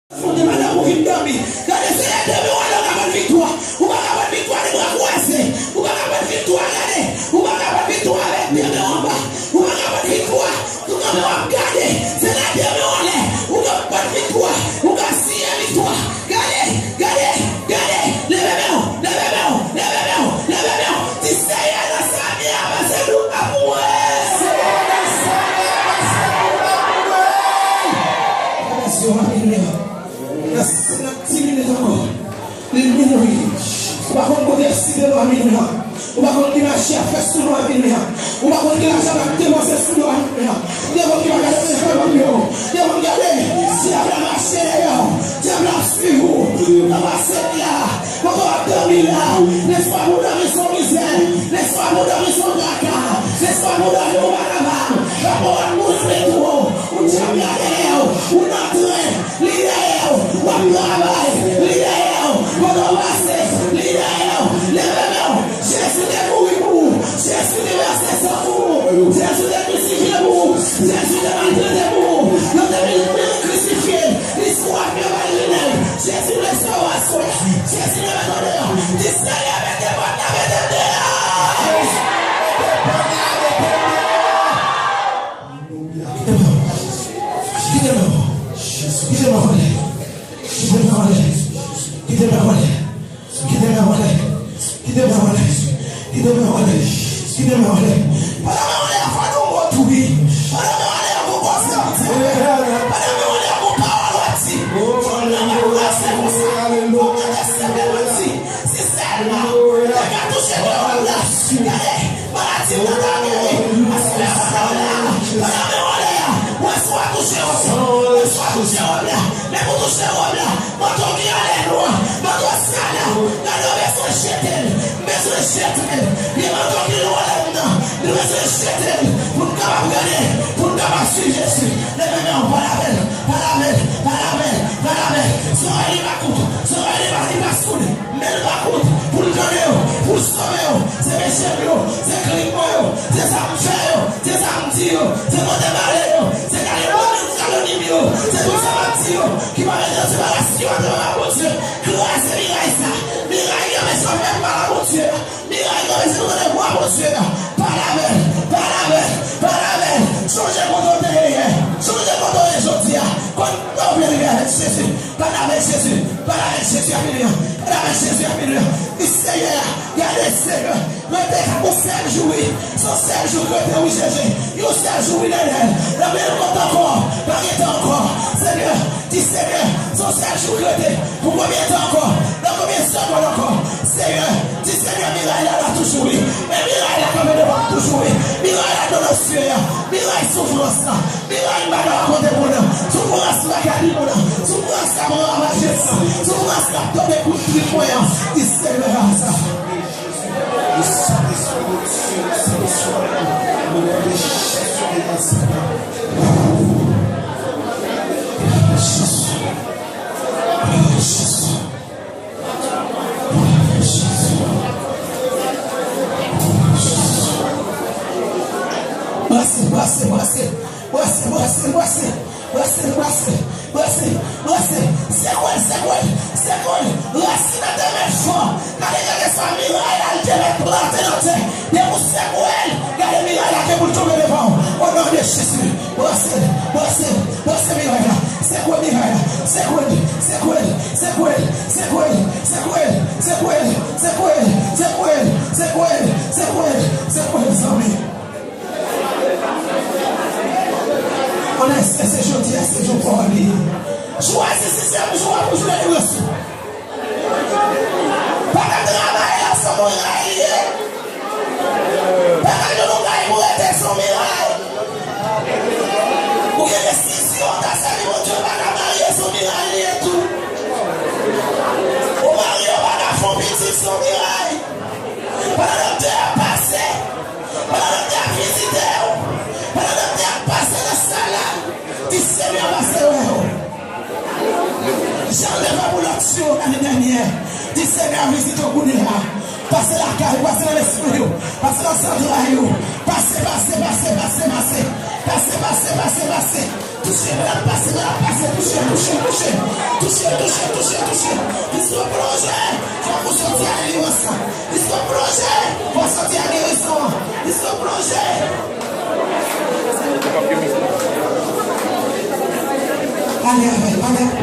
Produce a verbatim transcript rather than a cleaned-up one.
Monte madanm ou vin dòmi. Gade, se lè de men w ale, w ka pran viktwa. Ou pa ka pran viktwa de bra kwaze. Ou pa ka pran viktwa, gade. Ou pa ka pran viktwa avèk de men w anba. Ou pa ka pran viktwa. Ou ka w ap gade. Se lè de men w ale, ou ka pran viktwa. Ou ka siyen viktwa. Gade, gade, gade. Leve men w, leve men w, leve men w, leve men w. Di, Seyè, nan sa m ye a, pase nou ap mouri. Seyè, nan sa m ye a, pase nou ap mouri. Gade, se yon rapid. Nan, nan dis minit ankò, li mouri. Ou pa konn kote akside nou a minwi an. Ou pa konn ki mache ap fè sou nou a minwi an. Ou pa konn ki lajan n ap depanse sou nou a minwi an. Gen moun ki pa gade telefòn yo. Gen moun gade, dyab la mache dèyè w. Dyab la ap swiv ou. Nan pase la, kote w ap dòmi la. Lespwa pou w dòmi se yon mizè. Lespwa pou w dòmi se yon traka. Lespwa pou w dòmi ou pa kapab. Papa w ap mouri tou. Ou dyab la dèyè w. Ou nan tren. Li dèyè w, w ap travay, li dèyè w, kote w pase, li dèyè w, leve men w. Jezi te mouri pou ou, Jezi te vèse san pou ou, Jezi te krisifye pou ou, Jezi te maltrete pou ou, yo te vin, vin krisifye l, li swaf, yo ba l linèg. Jezi vle sove w aswè, Jezi leve tande w, di, Seyè, mete pòt la, mete m deyò! Mete pòt la, mete m deyò! Kite m. Kite m. Kite m anlè. Kite m anlè. Kite m anlè. Kite m anlè. Kite m anlè. Kite m anlè. Kite m anlè. Pandan m anlè a, fò nou mò tou wi. Pandan m anlè a, gon kòz w ap di. Pandan m anlè a, gon pawòl w ap di. Fò nou anlè a, fò nou anlè a, fò nou anlè a. Si sèlman te ka touche de wòb la. Gade, maladi m nan ta geri. Paske lè w pa ta wè la, pandan men w anlè a, wè si w a touche wòb la. Wè si w a touche wòb la. Men pou touche wòb la, manto ki anlè nou an, manto sal la, gade, w bezwen jete l. M bezwen jete l. Gen manto ki lou anlè m nan. Nou bezwen jete l. Pou n kapab gade, pou n kapab swiv Jezi. Leve men w, pale avè l. Pale avè l, pale avè l, pale avè l. Zòrèy li pa kout, zòrèy li pa, li pa soud, men l pa kout, pou l tande w, pou l sove w. Se peche m yo, se krim mwen yo, se sa m fè yo, se sa m di yo, se kote m ale yo, se kaloni, kaloni m yo, se tout sa m ap di yo, ki pa mete yo sou balas, ki pa mete yo nan Bondye. Kraze miray sa, miray yo bezwen fè mal a Bondye. Miray yo bezwen tande vwa Bondye a. Pale avè l, pale avè l, pale avè l. Sonje kote w te ye yè. Sonje kote w ye jodi a. Kote w vle rive avèk Jezi. Pale avèk Jezi. Pale avèk Jezi ak minwi an. Pale avèk Jezi ak minwi an. Di Seyè a, gade Seyè. Rete yon sèl jou wi. Se yon sèl jou ki rete wi Jezi. Yon sèl jou wi Daniel. Nan men l kont ankò. Pa gen tan ankò. Seyè, di Seyè, se yon sèl jou ki rete. Pou konbyen tan ankò? Nan konbyen segond ankò? Seyè, di Seyè, miray la la toujou wi. Men miray la kanpe devan m toujou wi. Miray la nan sye a. Miray soufrans la. Miray m pa ka rakonte moun nan. Soufrans la k ap li moun nan. Soufrans la pran ravaje m nan. Soufrans la tonbe kou trip mwen an. Di Seyè a sa. Le Saint-Esprit de Dieu, le Saint-Esprit, au nom de Jésus de Nazareth. Jésus. Jésus. Jésus. Brase, brase, brase. Brase, brase, brase. Brase, brase, brase, brase. Sekwe l, sekwe l, sekwe l. Rasin nan te mèt fò. Gade, gade sa miray la, l te mèt plante nan tè. Depi w sekwe l, gade miray la gen pou l tonbe devan w. O non de Jezi, brase l, brase l, brase miray la. Sekwe miray la. Sekwe l, sekwe l, sekwe l, sekwe l, sekwe l, sekwe l, sekwe l, sekwe l, sekwe l, sekwe l, sekwe l, zanmi. Ann, èske se jodi a, se jou pa w li ye? Chwazi sizyèm jou a pou jou delivrans ou. Pa ka travay la se yon miray li ye. Pa ka jwenn yon kay pou rete se yon miray. Ou gen desizyon w ta sèvi Bondye, pa ka marye se yon miray li ye tou. Ou marye w pa ka fè yon pitit se yon miray. Pandan doktè a pase, pandan doktè a vizite w, pandan doktè a pase nan sal la, di Senyè pase wè w. Jan l te fè pou lòt yo lane dènyè, di Senyè vizite w kounye a. Pase lakay ou, pase nan lespri w, pase nan zantray ou. Pase, pase, pase, pase, pase. Pase, pase, pase, pase. Touche, pase, pase, touche, touche, touche, touche. Touche, touche, touche, touche. Li sou plonje. Fòk ou soti a delivrans lan. Li sou plonje. Fòk soti a gerizon an. Li sou plonje. Ale avè l, ale avè l.